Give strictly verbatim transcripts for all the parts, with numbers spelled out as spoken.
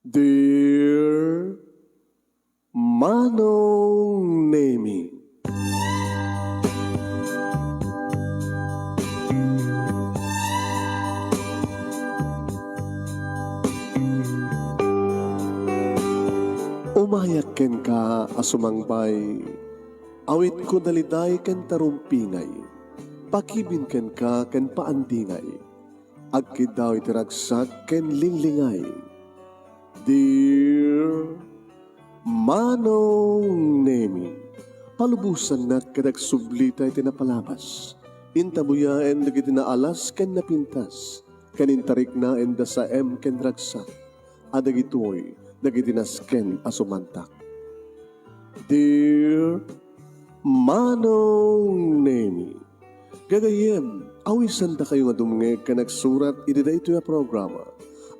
Dear Manong Nemi. Umayak kenka a sumangbay, awitko daliday ken tarumpingay, pakibin kenka ken paandingay, agkiddaw iti ragsak ken linglingay. Dear Manong Nemi, palubosannak ket agsublita iti napalabas. Intabuyaen dagiti naalas ken napintas, ken intariknaenda saem ken ragsak, a dagitoy dagiti nasken a sumantak. Dear Manong Nemi, gagayyem, awisandakayo nga dumngeg ken agsurat iti daytoy a programa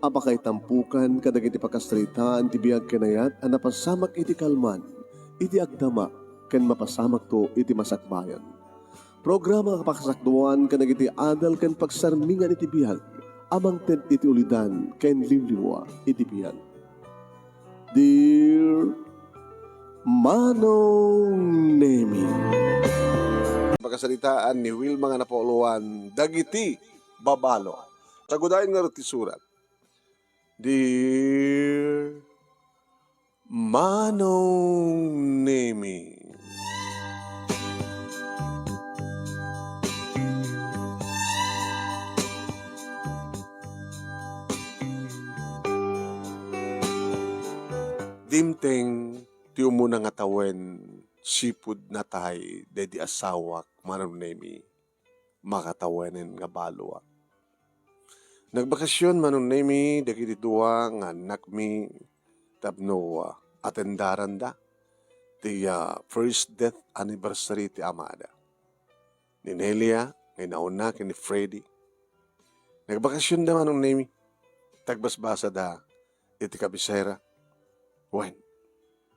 a pakaitampukan kadagiti pakasaritaan ti biag ken ayat a napasamak iti kalman, iti agdama, ken mapasamakto iti masakbayan. Programa a pakasakduan kadagiti adal ken pagsarmingan iti biag a mangted iti ulidan ken liwliwa iti biag. Dear Manong Nemi. Pakasaritaan ni Wilma nga napauluan dagiti babalo. Sagudayen ngarud ti surat. Dear Manong Nemi. Dimteng ti umuna nga tawen, sipud natay daydi asawak, Manong Nemi, makatawenen nga baloak. Nagbakasyon, Manong Nemi, dagiti dua nga annakmi tapno, ah, atendaranda ti, ah, first death anniversary ti amada, ni Nelia nga inauna ken ni Freddy. Nagbakasyonda, Manong Nemi, tagbasbasada iti kabisera. Wen,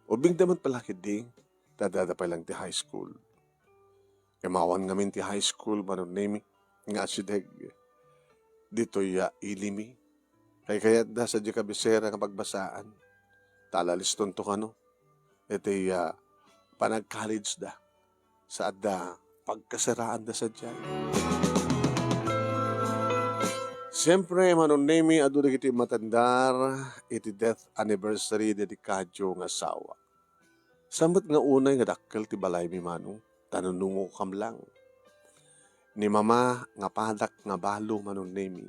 ubingda met pay la ketdi, ta addada pay laeng ti high school. Imawan ngamin ti high school, Manong Nemi, nga asideg ditoy a ilimi. Kaykayatda sadiay kabisera nga pagbasaan. Ta alalistonto kano iti, ah, panag-college da. Sa adda pagkasaraanda sadiay. Siempre, Manong Nemi, adu dagiti matandar iti death anniversary daydi kayo nga asawa. Saan met nga unay nga dakkel ti balaymi, Manong, ta nanungokam lang. Ni Mama nga padak nga balo, Manong Nemi,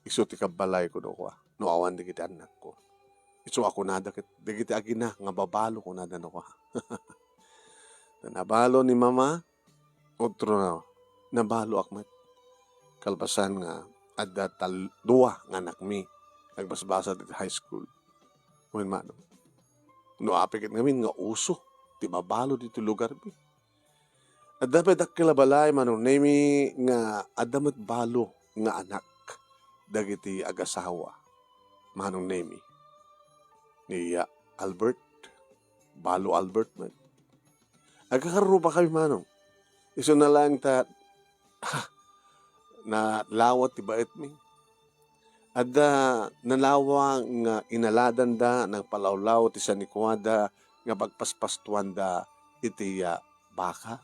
isu ti kabbalayko no kua, no awan dagiti annakko. Isu a kunada ket dagiti agina nga babalo kunada no kua. Nabalo ni Mama, utro na, nabaloak met. Kalpasan nga adda tal-, dua nga annakmi, nagbasbasa iti high school. Wen, Manong, no apay ket ngamin nga uso ti babalo ditoy lugarmi. Adda pay dakkel a balay, Manong Nemi, nga adda met balo nga anak dagiti agasawa, Manong Nemi. Ni Albert, balo Albert met. Agkakarrupakami, Manong. Isuna laeng ta, ah, nalawat ti baetmi. Adda nalawa nga inaladanda, nagpalawlaw ti sanikuada nga pagpaspastuanda iti, ah, baka.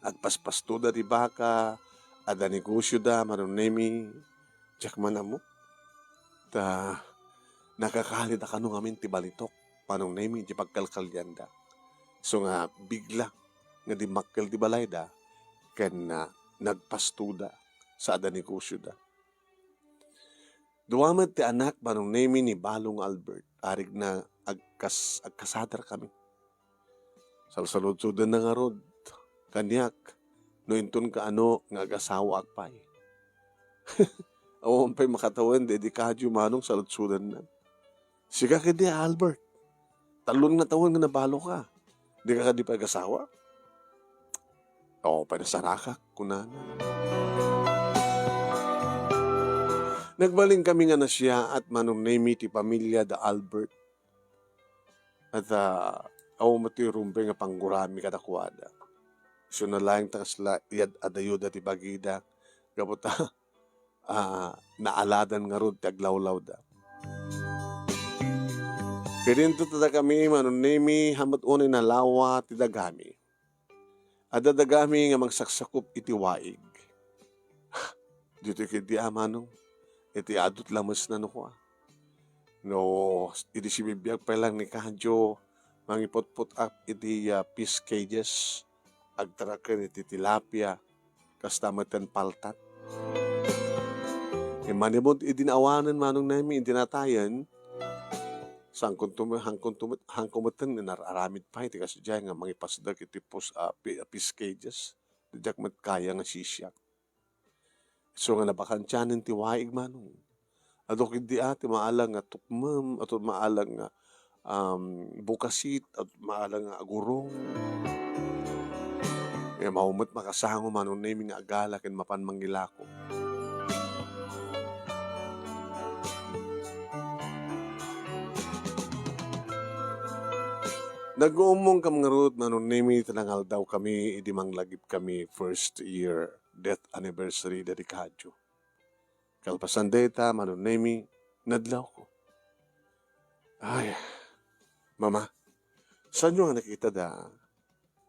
Agpaspastoda ti baka, adda negosioda, Manong Nemi, diak man ammo. Ta nakakalida kano ngamin ti balitok, Manong Nemi, ti pagkalkalianda. Isu nga bigla nga dimmakkel ti balayda ken, ah, nagpastoda sa adda negosioda. Dua met ti anak, Manong Nemi, ni balo nga Albert. Arigna agkas-, agkasadarkami. Salsaludsodenna ngarud kaniak no inton kaano nga agasawaak pay. Awan pay makatawen daydi kayo, Manong, saludsodenna. Sika ketdi, Albert, tallon nga tawen nga nabaloka. Dika kadi pay agasawa? Oo, pay nasarakak, kunana. Nagbalinkami nga nasiaat, Manong Nemi, ti pamilia da Albert. At, ah, awan met ti rumbeng nga panggurami kadakuada. Isuna laeng ta kasla iyad-adayoda ti bagida, gapu ta, ah, naaladan ngarud ti aglawlawda. Idinto ta dakami, Manong Nemi, haan met unay nalawa ti dagami. Adda dagami nga mangsaksakup iti waig. Ditoy ketdi a, Manong, iti adut lamesna no kua. No, idi sibibiag pay lang ni Kadyo, mangiputput-ak iti, ah, fish cages, agtaraken iti tilapia, kasta met ken paltat. Immanibod idi naawanen, Manong Nemi, idi natayen, sangkonto met, hangkonto met, hangko metten nga nar-aramid pay ti kasdiay nga mangipasdek iti pus-, ah, pi-, fish cages. Diak met kaya nga sisiak. Isu nga nabakantianen ti waig, Manong. Adu ketdi a, ti maalang nga tukmem, adu maalang nga, um, bukasit, adu maalang nga agurong. Nga mao met makasango, Manong Nemi, nga agala ken mapan mangilako. Nag-uummongkami ngarud, Manong Nemi, ta nangaldawkami idi manglagipkami first year death anniversary daydi Kadyo. Kalpasan dayta, Manong Nemi, nadlawko. Ay, Mama, saanyo nga nakita da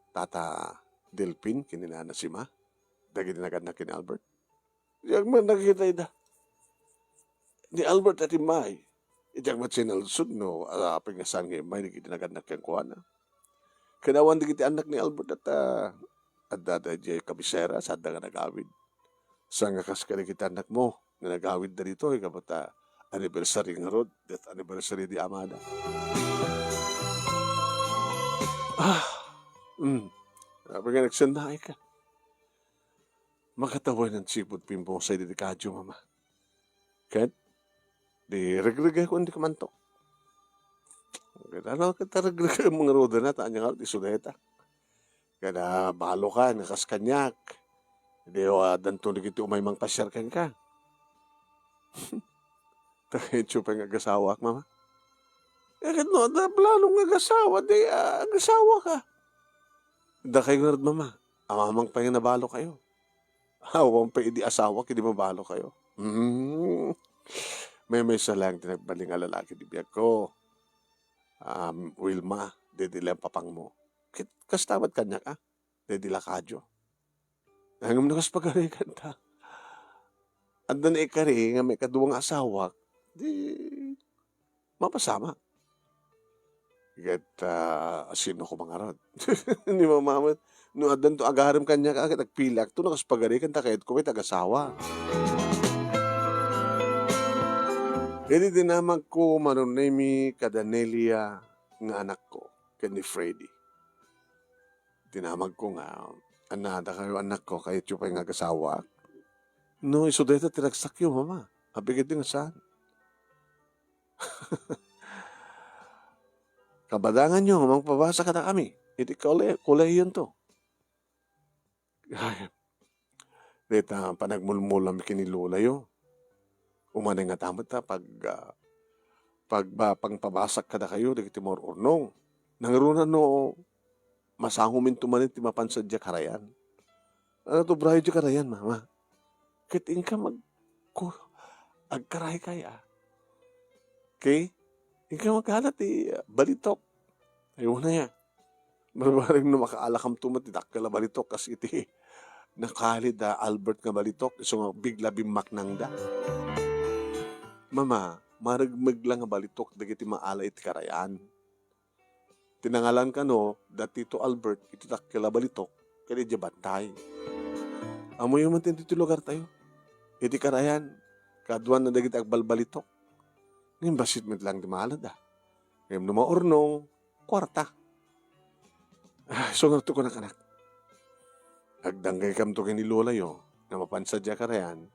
Tata Delfin ken ni Nana Sima dagiti nagannak ken ni Albert? Diak met nakita ida. Ni Albert a timmay. Diak met sinalsud no apay nga saan nga immay dagiti nagannak kenkuana. Ken awan dagiti annak ni Albert a, adda daydiay kabisera, saanda nga nagawid. Saan nga kas kadagiti annakmo nga nagawidda ditoy, gapu ta anniversary ngarud, death anniversary di amada. Ah, mm. Apay nga nagsennaay ka? Makatawen a sipud pimmusay daydi Kadyo, Mama. Ket, di regregekon ti kumanto. Ket ano ket regregem nga rudena, ta ania nga ti sudeta. Kada balo ka, nga kas kaniak. Di, ah, danto dagiti umay mangpasiar kenka. Takayatyo pay nga agasawaak, Mama. Eh, ket no, adda plano nga agasawa, di, ah, agasawa ka. Dakay ngarud, Mama. Amamang pay nga nabalo kayo. Awan pay idi asawa ket di mabalo kayo. Hmm. Maymaysa lang ti nagbalin nga lalaki di biagko. Um, Wilma, daydi la papangmo. Ket kasta met kaniak, a? Daydi la Kadyo. Ngem no kas pagarikan ta. Adda naikari nga maikadua nga asawak, di mapasamak. Ket, ah, sino ko mangarod? Ni Mama met, no addanto agarem kaniak, ket agpiliakto no kas pagarikan ta kayatko met agasawa. Idi dinamagko, Manong Nemi, kada Nelia nga anakko, ken ni Freddy. Dinamagko nga, "Anna, dakayo, annakko, kayatyo pay nga agasawaak? No isu dayta ti ragsakyo, Mama, apay ketdi nga saan?" Kabadanganyo nga mangpabasa kadakami iti kole-, kolehionto. Ay, dayta panagmulmulami ken ni Lolayo. Umanay ngata met ta pag-, ah, pagba-, pangpabasak kadakayo dagiti maur-urnong. Nangruna no masangominto manen ti mapan sadiay karayan. Ano to, brayo diay karayan, Mama? Ket inka mag-, ko-, agkarayka, a. Okay? Inka magkala ti, ah, balitok. Ay, una ya. Barbareng no makaalakamto met ti dakkel a balitok kas iti nakali da Albert nga balitok, isu nga bigla bimmaknangda. Mama, marigmig la nga balitok dagiti maala iti karayan. Ti nangalan kano da Tito Albert iti dakkel a balitok ket idiay bantay. Ammoyo met ti lugartayo. Iti karayan, kaaduanna dagiti agbalbalitok. Ngem bassit met lang ti maalada. Ngem no maurnong, kuarta. Ah, isu ngarud ti kunak, anak. Agdanggaykamto ken ni Lolayo nga mapan sadiay karayan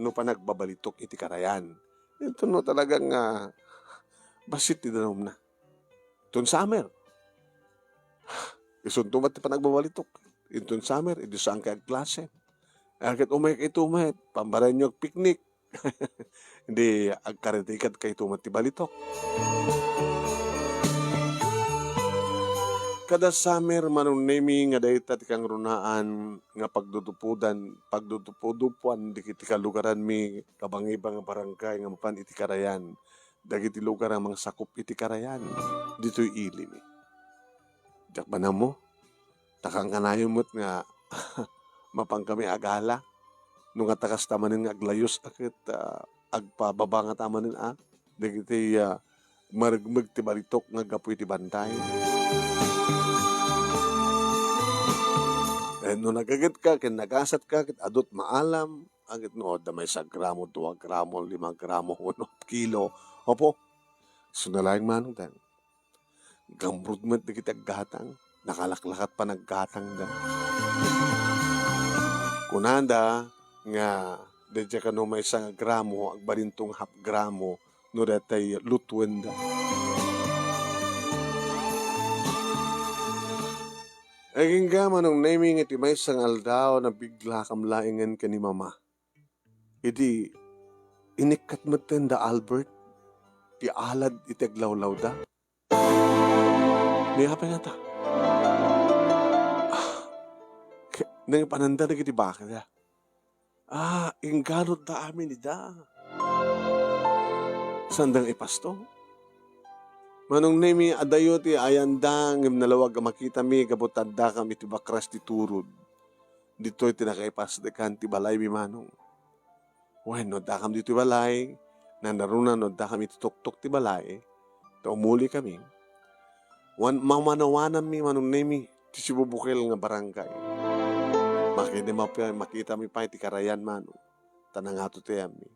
no panagbabalitok iti karayan. Inton no talagang, ah, bassit ti danumna. Inton summer, isunto met ti panagbabalitok. Inton summer, idi saanka agklase. Ket umayka ito met, pambarenyo agpiknik. Idi agkaretikadka ito met ti balitok. Kada summer, Manong Nemi, nga dayta ti kangrunaan nga pagdudupodan, pagdudupodupoan dagiti kalugaranmi, kabangibang nga barangay nga mapan iti karayan. dagiti lugar a mangsakup iti karayan ditoy ili mi. Diak man ammo, ta kankanayon met nga mapankami agala, no ngata kasta manen nga aglayus a ket, ah, agpababa ngata manen a dagiti, ah, maragmeg ti balitok nga gapu iti bantay. Eh, no nagagetka ken nagasatka ket adut maalam, agit no adda maysa gramo, dua gramo, lima gramo, uno kilo. Opo, isu na laeng manong ten. Gamrud met dagiti aggatang, nakalaklakat panaggatangda. Kunada nga, daydiay kano maysa nga gramo, agbalin to nga half gramo, no daytay lutuenda. Agingga manong Nemi nga iti maysa nga aldaw, nabiglakam laengen ken ni Mama. Idi inikkat metten da Albert ti alad iti aglawlawda. Ni apay ngata? Ah, ke-, nangipananda dagiti bakada. Ah, ingganotda amin ida. Sanda nga ipasto. Manong Nemi, adayo ti ayanda, ngem nalawag a makitami gapu ta addakam iti bakras ti turod. Ditoy ti nakaipasdekan ti balaymi, manong. Wen, no addakam ditoy balay, nanaruna no addakam iti tuktok ti balay, ta umulikami. Wan-, mamanawananmi, manong Nemi, ti sibubukel nga barangay. Makita-, mapi-, makitami pay ti karayan, manong. Ta nangato ti ayammi.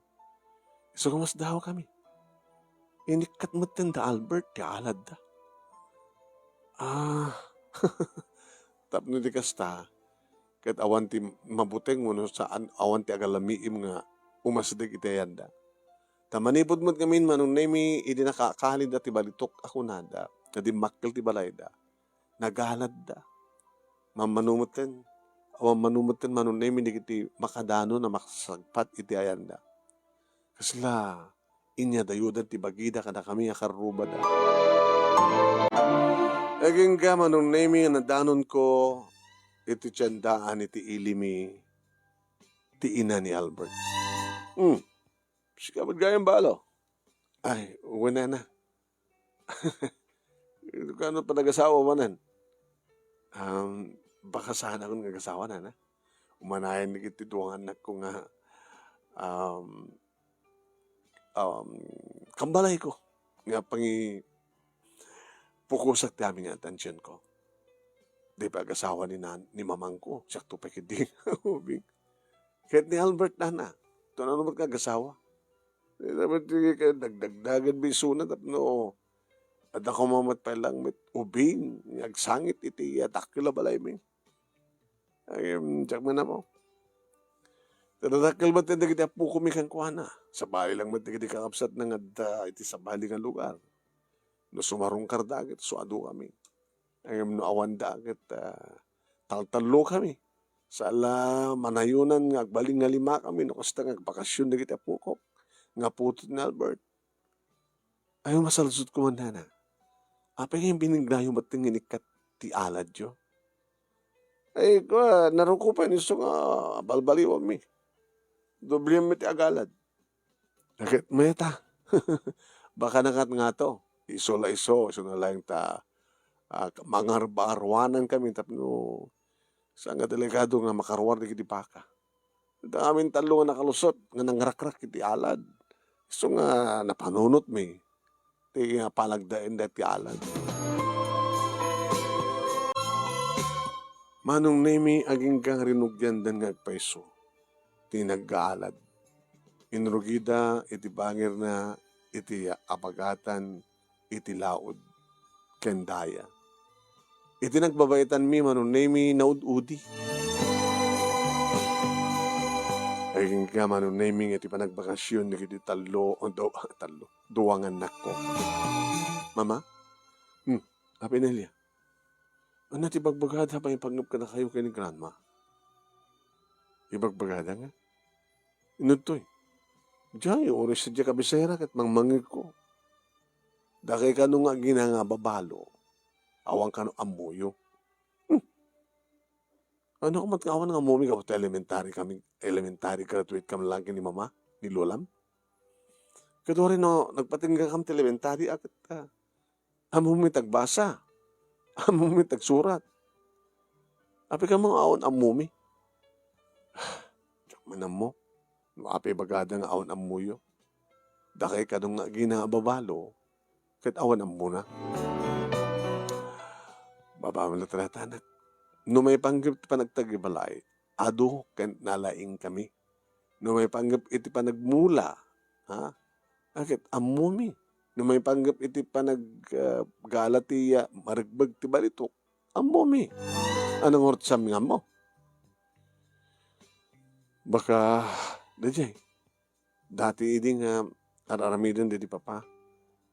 Isu nga masdawkami. Inikkat metten da Albert ti aladda. Ah, tapno di kasta, ket awan ti mabuteng wenno saan, awan ti agalamiim nga umasdek iti ayanda. Ta manipud met ngamin, manong Nemi, idi nakakalida ti balitok a kunada, nga dimmakkel ti balayda, nagaladda. Mammano metten, awan mano metten, manong Nemi, dagiti makadanon a makasagpat iti ayanda. Kasla, inyadayudan ti bagida kadakami a karrubada. Agingga, manong Nemi, nga nadanonko iti tiendaan iti ilimi ti ina ni Albert. Hmm. Sika met gayam balo. Ay, wen, nana. Kano panagasawa manen? Um, baka saan akon nga agasawa, nana. Umanayan ni iti duangan nakko nga, um, um, kambalayko nga pangi-, pukosak ti amin nga atensionko. Di pa agasawa ni nan-, ni mamangko, siak to pay ketdi. Ubing. Ket ni Albert, nana, to nano met nga agasawa? Di naman ti dagdagdagen bisuna tapno adda koma met pay lang met ubing nga agsangit iti, ah, dakkel a balaymi. Ay, em, diak man ammo. Nadadakkel met dagiti appokomi kenkuana. Sabali lang met dagiti kakabsatna nga adda iti sabali nga lugar. No sumarungkarda ket suadokami. Ngem no awanda ket, ah, taltallokami. Saan la manayonan nga agbalin nga limakami no kasta nga agbakasyon dagiti appokok nga apo ni Albert. Ay, masalsot ko man, nana. Apay nga biniglayo met nga inikkat ti aladyo? Ay, kua, naruko pay isu nga balbaliwanmi. Doblem met ti agalad. Ket mayta, baka nakat ngato. Isu la isu, isu na laeng ta, ah, mangarbaruanankami tapno saan nga delikado nga makaruar dagiti baka. Ita amin tallo nga nakalusot nga nangrakrak iti alad. Isu nga napanunotmi ti nga palagdaenda ti alad. Manong Nemi, agingga nga rinugiandan nga agpayso ti nagaalad. Inrugida iti bangirna iti abagatan iti laud ken daya. Iti nagbabaitanmi, manong Nemi, naud-udi. Agingga, manong Nemi, nga iti panagbakasyon dagiti tallo, o do-, tallo, dua nga annakko. Mama? Hmm, Apo Nelia? Ania ti ibagbagada a mangipangngep kadakayo ken ni Grandma? Ibagbagada nga? Inudtoy. Diay, uray sadiay kabisera ket mangmangngegko. Dakay kano nga aginangababalo, awan kano ammoyo. Hmm. Ania koma ti awan nga ammomi gapu ta elementary kami, elementary graduate kami laeng ken ni mama, ni lolam? Ket uray no nagpatingga kam ti elementary, a ket, ah, ammomi ti agbasa. Ammomi ti agsurat. Apay kamo nga awan ammomi? Diak man ammo no apay ibagada nga awan ammoyo. Dakay kano nga agina a babalo, ket awan ammona. Babaam latta, anak. No maipanggep ti panagtagibalay, adu ken nalaingkami. No maipanggep iti panagmula, ha? Aket, ammomi. No maipanggep iti panag-, ah, gala ti, ah, maregbeg ti balitok, ammomi. Ania ngarud ti saan mi nga ammo? Baka, daydiay, dati idi nga ar-aramiden daydi papa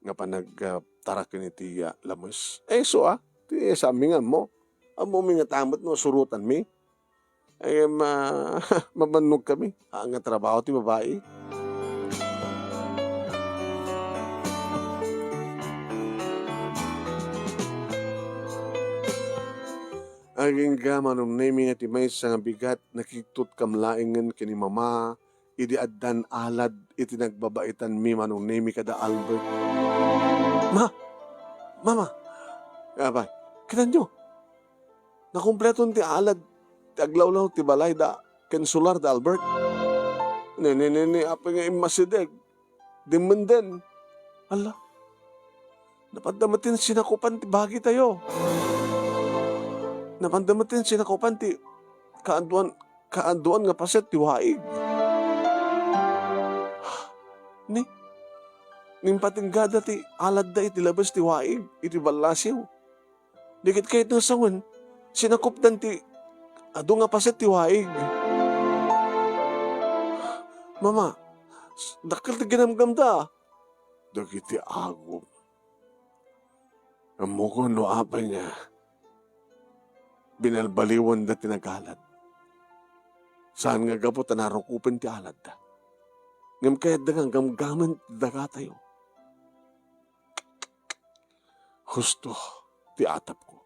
nga panag-, ah, taraken iti, ah, lames. Eh, isu, ah, ti saan mi nga ammo. Ammomi ngata met no surotanmi. Ay, ma-, mabannogkami. Ah, nga trabaho ti babai. Agingga, Manong Nemi, nga ti maysa nga bigat, nakigtotkam laengen ken ni Mama, idi addan alad iti nagbabaitanmi, Manong Nemi, kada Albert. Ma! Mama! Apay, kitanyo, nakumpleton ti alad ti aglawlaw ti balayda ken solar da Albert. Ni, ni, ni, ni, apay nga immasideg. Dimmenden. Ala, napanda met ti sinakupan ti bagitayo. Napanda met ti sinakupan ti kaaduan, kaaduan nga paset ti waig. Ni, nimpatinggada ti aladda iti labes ti waig, iti ballasiw. Di ket kayatna sawen, sinakupdan ti adu nga paset ti waig. Mama, s-, dakkel ti ginamgamda. Dagiti agom. Ammokon no apay nga binalbaliwanda ti nagalad. Saan nga gapu ta narukopen ti aladda. Ngem kayatda nga gamgamen ti dagatayo. Husto ti atapko.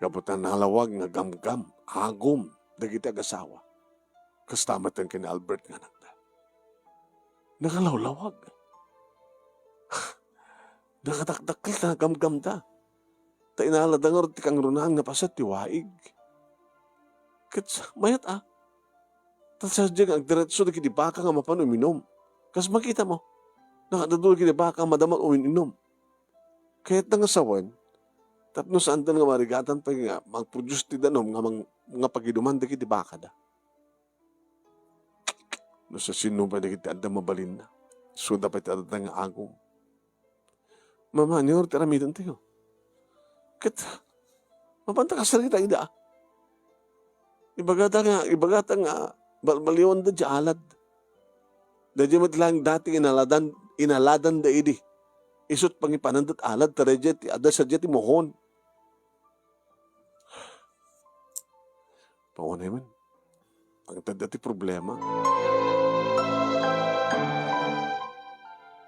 Gapu ta nalawag nga gamgam, agom, dagiti agasawa. Kasta met ken ni Albert nga anakda. Nakalawlawag. Nakadakdakkel ta nagamgamda. Ta inalada ngarud ti kangrunaan nga paset ti waig. Ket sa-, mayat a. Ta sadiay nga agdiretso dagiti baka nga mapan uminum. Kas makitamo, nakadadu dagiti baka nga madama uminum. Kayatna nga sawen, tapno saanda nga marigatan pay nga mag-produce ti danum nga mang-, nga pagiduman dagiti bakada. No sasino pay dagiti adda mabalinna, isuda pay ti adda nga agom. Mama, ania ngarud ti aramidentayo? Ket, mapanta kasarita ida. Ibagata nga, ibagata nga, balbaliwanda diay alad. Daydiay met laeng dati inaladan, inaladanda idi. Isut' pangipananda ti alad, ta daydiay ti adda sadiay ti muhon. Paunay man. Pangted ti problema.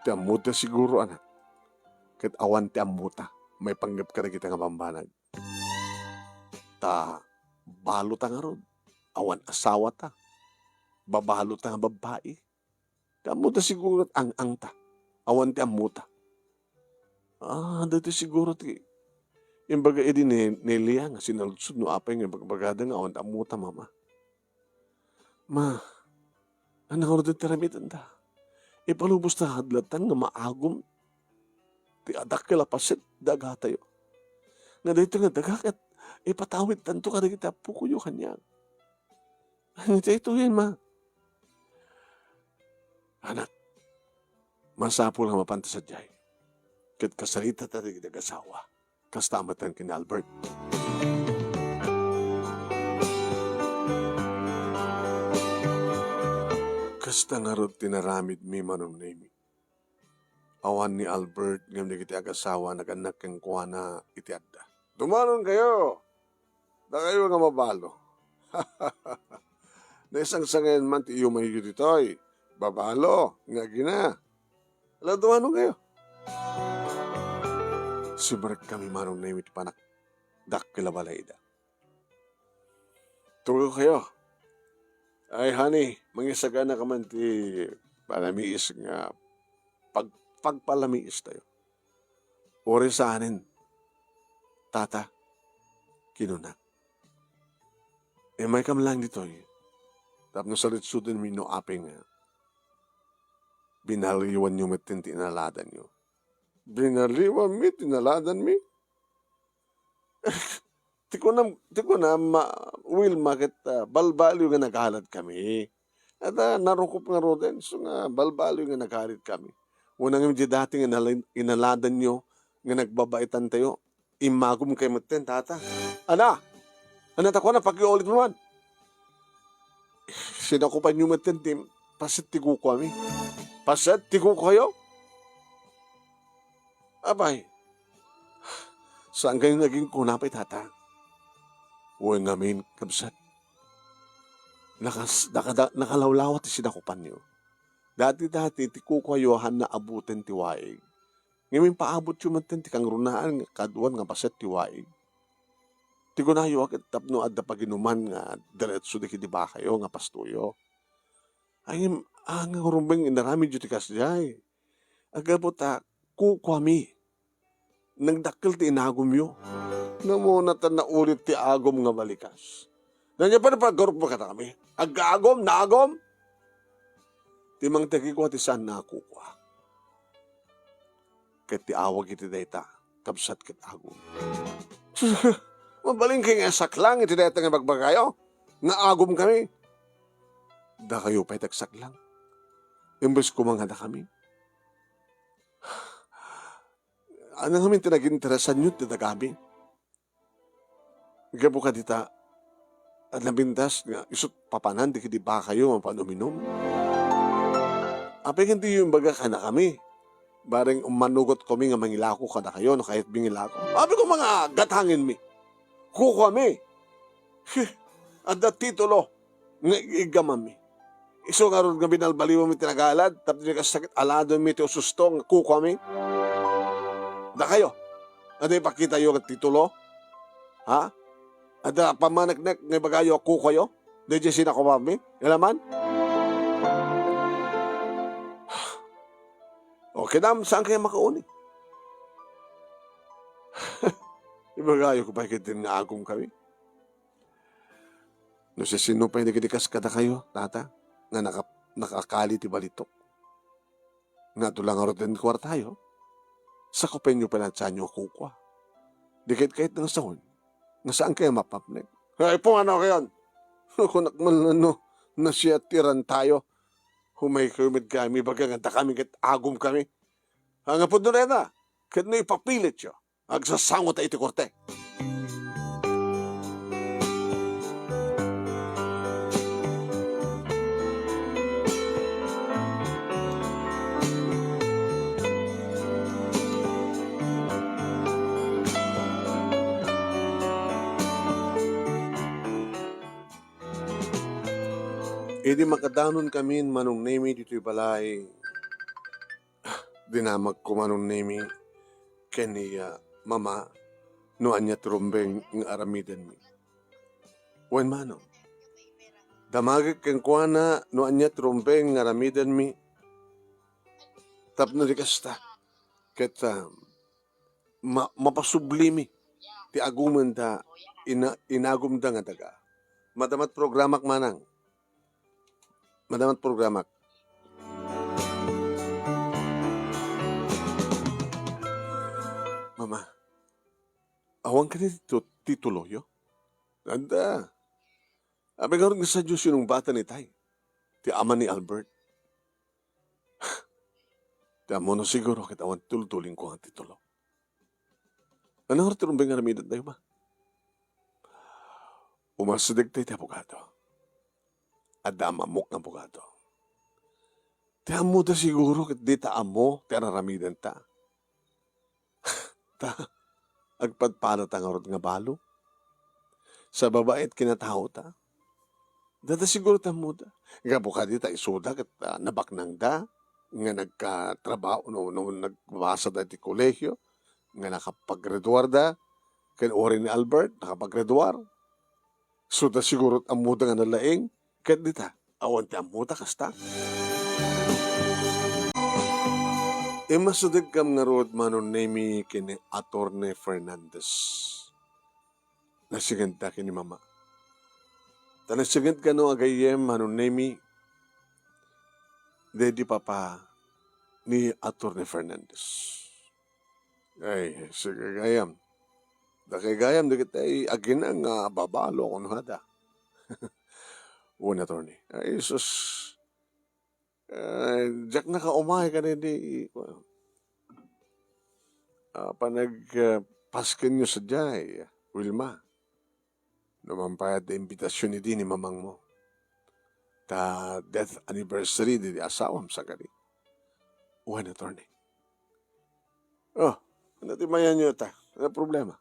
Ti ammota siguro, anak. Ket awan ti ammota. Maipanggep kadagita nga bambanag. Ta, balota ngarud. Awan asawata. Babalota nga babbai. Ti ammota siguro ket ang-angta. Awan ti ammota. Ah, daytoy siguro ti imbaga idi ni, ni Lia nga sinaludsod no apay nga ibagbagada nga awan ti ammota, Mama. Ma, ania ngarud ti aramidenda? Ipalubos ta hadlatan nga maagom ti adakkel a paset dagatayo. Nga daytoy nga daga ket ipatawidtanto kadagiti appokoyo kaniak. Ania daytoyen, Ma? Anak, masapul nga mapanta sadiay. Ket kasarita ta dagiti agasawa. Kasta met ken ni Albert. Kasta ngarud ti naramidmi, Manong Nemi. Awan ni Albert ngem dagiti agasawa nagannak kenkuana iti adda. Dumanonkayo! Dakayo nga mabalo. Naisangsangayan man ti iyumayyo ditoy. Babalo nga agina. Ala, dumanonkayo. Sibarekkami, Manong Nemi, ti panagdakkel a balayda. Tugaw kayo. Ay, honey, mangisagana ka man ti panamiis nga pag-, pagpalamiistayo. Uray saanen, Tata, kinuna. Immaykam lang ditoy, tapno saritsudenmi no apay nga binaliwanyo met ti inaladanyo. Binaliwanmi ti inaladanmi? Ti kunam, ti kunam, ma-, Wilma, ket, ah, balbaliw nga nagaladkami. Adda narukop ngaruden, isu nga balbaliw nga nagaladkami. Wen, ngem diay dati nga inala-, inaladanyo nga nagbabaitantayo, immagumkayo metten, Tata. Ana? Ana ta kunam, pakiulit man. Sinakopanyo metten ti paset ti kukuami. Paset ti kukuayo? Apay, saankayo nga aginkuna pay, Tata? Wen ngamin, kabsat, nakas-, nakada-, nakalawlawa ti sinakopanyo. Dati-dati, ti kukuayo a haan nga abuten ti waig. Ngem impaabotyo metten ti kangrunaan nga kaduan nga paset ti waig. Ti kunayo a ket tapno adda paginuman nga diretso dagiti bakayo nga pastoyo. Ay, ngem, ah, nga rumbeng inaramidyo ti kasdiay. Aggapu ta kukuami. Nagdakkel ti inagumyo. Namuna ta naulit ti agum nga balikas. Ania pay paggarupmo kadakami? Agagum, naagum? Ti mangted kenkuana ti saan nga kukua. Ket ti awag iti dayta, kabsat ket agum. Mabalinkayo nga saklang iti dayta nga ibagbagayo, nga agumkami. Dakayo pay ti agsaklang. Imbes koma nga dakami. Ania ngamin ti naginteresanyo ti dagami? Gapu kadita, a nabintas nga isut' papanan dagiti bakayo nga pan-uminum. Apay nga diyo imbaga kadakami? Bareng manugotkami nga mangilako kadakayo no kayatmi nga ilako. Apay koma nga gatangenmi? Kukuami. He, adda titulo nga ig-, iggamanmi. Isu ngarud nga binalbaliwanmi ti nagalad, tapno di kasta ket aladanmi ti ususto nga kukuami. Dakayo, adda ipakitayo nga titulo? Ha? Adda pammaneknek nga ibagayo a kukuayo? Daydiay sinakopanmi? Ania man? O, kinam, saankayo makauni? Ibagayo pay ketdin nga agumkami. No siasino pay dagiti kas kadakayo, Tata, nga naka-, nakakali ti balitok, nga adu la ngarud ti kuartayo, sakupenyo pay laeng ti saanyo a kukua. Di ket kayatna nga sawen, nga saankayo mapapnek. Ay, pumanaw kayon! Kunak man la no, nasiatirantayo. Umaykayo met gayam ibaga nga dakami ket agumkami. Nga pudno dayta, ket no ipapilityo, agsasango ta iti korte. Idi makadanon kamin, Manong Nemi, ditoy balay, dinamagko, Manong Nemi, ken ni, ah, Mama, no ania ti rumbeng nga aramidenmi. Wen, Manong, damagek kenkuana no ania ti rumbeng nga aramidenmi. Tapno di kasta, ket, ah, ma-, mapasublimi ti agumenda, ina-, inagumda nga daga. Madama ti programak, Manang. Madama ti programak. Mama, awan kadi ti tu-, tituloyo? Adda. Apay ngarud nga saanyo sinungbaten itay? Ti ama ni Albert. Ti ammona siguro ket awan tultulingko nga titulo. Ania ngarud ti rumbeng nga aramidentayo, Ma? Umalsidegtay ti abogado. Adda ammo nga abogado. Ti ammoda siguro ket dita ammo ti araramidenta. Ta, agpadpadata ngarud nga balo? Sa babai ket kinataota? Dada siguro ti ammoda. Gapu kadi ta isuda ket, ah, nabaknangda nga nagkatrabaho no, no nagbabasada iti kolehio, nga nakapaggraduarda, ken uray ni Albert, nakapaggraduar. Isuda siguro ti ammoda nga nalaing, ket dita, awan ti ammoda kasta. Immasidegkam ngarud, Manong Nemy, ken ni Attorney Fernandez. Nasingedda ken ni Mama. Ta nasinged kano a gayyem, Manong Nemy, daydi papa ni Attorney Fernandez. Ay, sige gayam. Dakay gayam dagiti aginang nga babalo, kuno ada. Wen, Attorney. Ay, sus. Eh, diak nakaumay kadaydi, ah, panag, ah, paskenyo sadiay, Wilma. No mangpayat ti imbitasion idi ni mamangmo. Ta death anniversary daydi asawam, saan kadi? Wen, Attorney. Oh, ano ti mayanyo ta? Ano problema?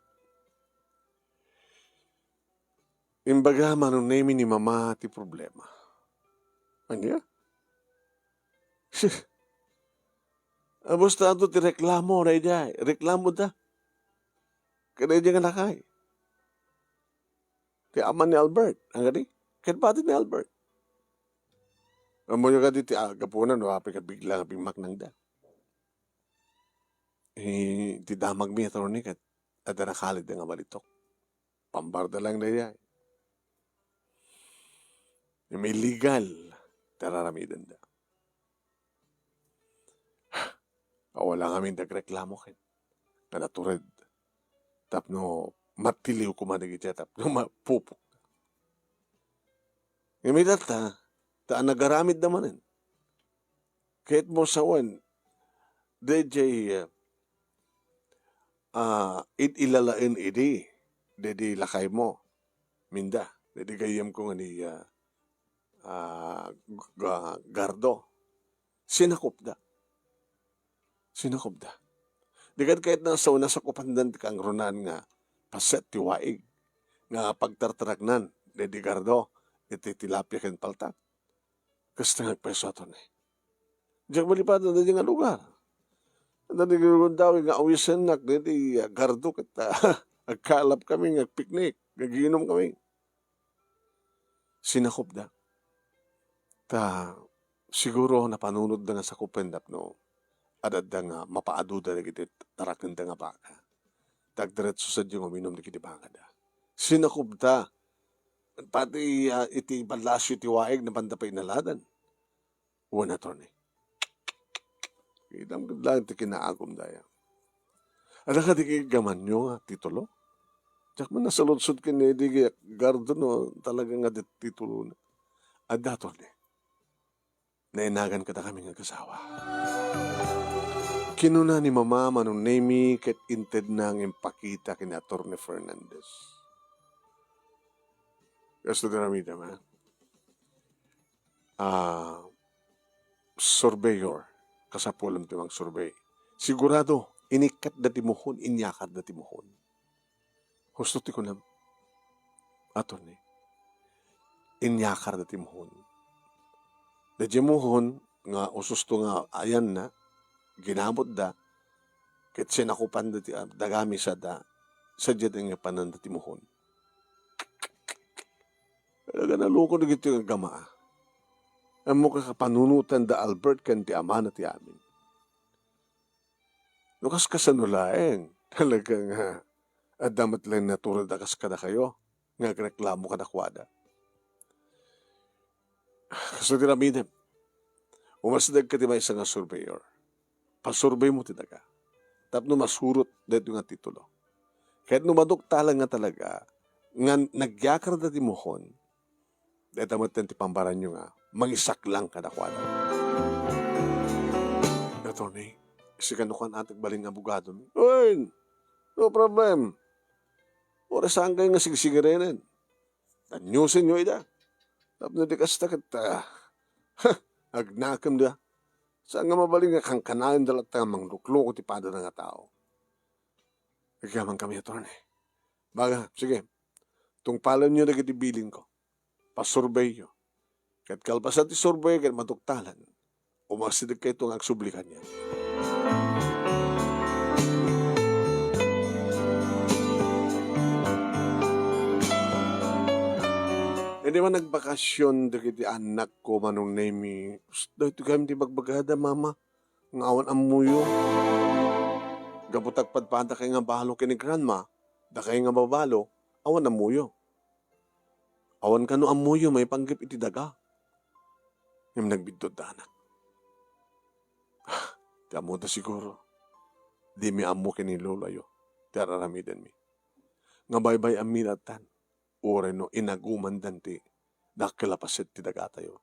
Imbaga, Manong Nemy, ni Mama ti problema. Ania? Sus. Abus ta adu ti reklamo daydiay. Reklamo da. Kadaydi nga lakay. Ti ama ni Albert. Ang gani? Ket pati ni Albert. Ammoyo kadi ti, ah, gapuna no apay ket bigla nga bimmaknangda. Eh, ti damagmi, Attorney, ket adda nakalidda nga balitok. Pambarda lang daydiay. Illegal ti ar-aramidenda. Awan lang amin dagreklamo ken nga natured tapno matiliw koma dagiti tapno mapupok. Ngem ita ta, ta nagaramidda manen. Ket mo sawen, daydiay, ah, id-ilalaen idi, daydi lakaymo, Minda, daydi gayyemko nga ni, ah, ah, Ga-, Gardo. Sinakupda. Sinakupda. Di ket kayatna a sawen a sakupandan ti kangrunaan nga paset ti waig nga pagtartaraknan daydi Gardo iti tilapia ken palta. Kasta nga agpayso, Attorney. Diak malipadan daydi nga lugar. Adda dagiti gundaway nga awisennak daydi, ah, Gardo ket, ah, agkalapkami nga agpiknik, nga agiinomkami. Sinakupda. Ta, siguro napanunotda nga sakupen tapno ad-adda nga mapaaduda dagiti taraknenda nga baka. Ta agdiretso sadiay nga uminum dagiti bakada. Sinakupda. Pati, ah, iti ballasyo ti waig, napanda pay inaladan. Wen, Attorney. Kitam ket laeng ti kinaagum dayta. Adda kadi gaygamanyo nga titulo? Diak man nasaludsod ken ni Eddie Gardo no talaga nga di titulo na. Adda, Attorney. Nainagan kadakami nga agasawa. Kinuna ni Mama, Manong Nemy, ket intedna nga impakita ken ni Attorney Fernandez. Kasto ti aramidem, ha? Ah, surveyor, kasapulan ti mangsurvey. Sigurado, inikkatda ti muhon, inyakarda ti muhon. Husto ti kunam, Attorney. Inyakarda ti muhon. Daydiay muhon nga ususto nga ayanna, ginabutda, ket sinakupanda ti, ah, dagami sada, sadiay nga pananda ti muhon. Talaga nalukon dagiti aggamaa. Ammok a kapanunotan da Albert ken ti amana ti amin. No kaskasano laeng, talaga nga adda met laeng natured a kas kadakayo nga agreklamo kadakuada. Kastoy ti aramidem. Umasideg ka ti maysa nga surveyor. Pasurbeymo ti daga. Tapno masurot daytoy nga titulo. Ket no maduktalan nga talaga nga nagyakarda ti muhon, dayta metten ti pambaranyo nga mangisaklang kadakuada. Attorney, sika no kan atek balin nga abogadomi. Uy! No problem. Uray saan kayo nga sigsigirenen. Dannyosenyo ida. Tapno di kasta ket, ah, ha, agnakemda. Saan nga mabalin nga kankanaen da latta nga manglukloko ti padana nga tao. Agyaman kami, Attorney. Baga, sige. Tungpalenyo dagiti bilinko. Pasurbeyyo. Ket kalpasan ti surbey ket maduktalan, umasideg kayto nga agsubli kaniak. Idi man nagbakasyon dagiti annakko, Manong Nemy, "Psst, daytoy kami ti bagbagada, Mama. nga awan ammoyo. Gapu ta agpadpadakay nga balo ken ni Grandma, dakay nga babalo, awan ammoyo. Awan kano ammoyo maipanggep iti daga. Ngem nagbiddutdanak. Ti ammoda siguro, dimi ammo ken ni lolayo ti ar-aramidenmi. Nga baybay-ammi lattan, uray no inagumandan ti dakkel a paset ti dagatayo.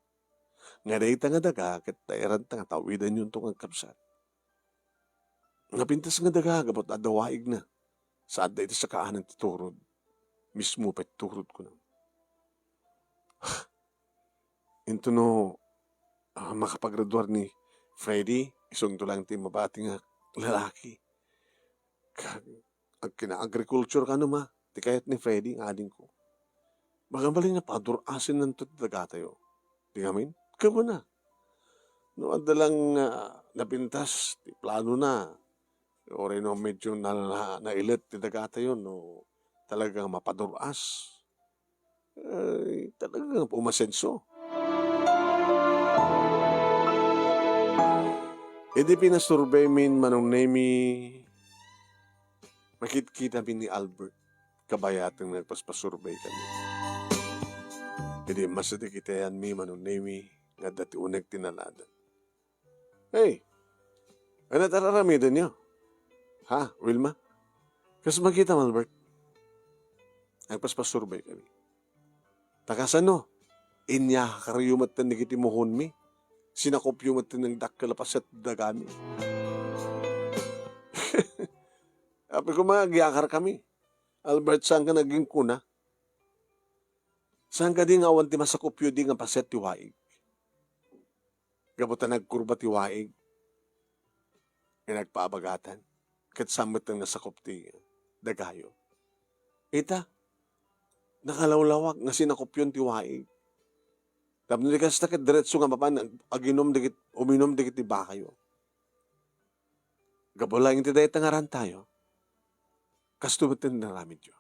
Nga dayta nga daga ket nairanta nga tawidanyo inton agkabsat. Napintas nga daga gapu ta adda waigna. Sa adda iti sakaanan ti turod. Mismo pay turod kuno. Intono, ah, makapagraduar ni Freddy, isunto lang ti mabati nga lalaki. Ka-, agkina-agriculture kano ma, ti kayat ni Freddy nga adingko. Mabalin nga padur-asen nanto ti dagatayo. Ti ngamin, gapu na. No, adda lang, ah, napintas ti plano na. Uray no medyo na, na, nailet ti dagatayo, no, talaga mapadur-as. Ay, talaga nga umasenso. Idi pinasurbay min Manong Nemi, makitkita min ni Albert, kabayaten nga agpaspasurbay kami. Idi masadi kitayan mi Manong Nemi, nga adda ti uneg ti naladan. Hey, ano ti ar-aramidenyo? Ha, Wilma? Kas makita, Albert? Agpaspasurbay kami. Ta kasano? Inyakaryo met dagiti muhonmi. Sinakopyo met ti nagdakkel a paset dagami. Apay koma, agyakar kami. Albert, saan ka naging kuna? Saan ka di nga awan ti masakopyo di nga paset ti waig? Gapu ta nagkurba ti waig, nga nagpaabagatan, ket saan met nga sakop ti dagayo. Ita, nakalawlawag nga sinakopyon ti waig. Tapno di kasta, ket diretso nga mapan ag-, aginom dagit-, uminom dagiti bakayo. Gapu laeng iti dayta nga rantayo, kasto met ti naramidyo.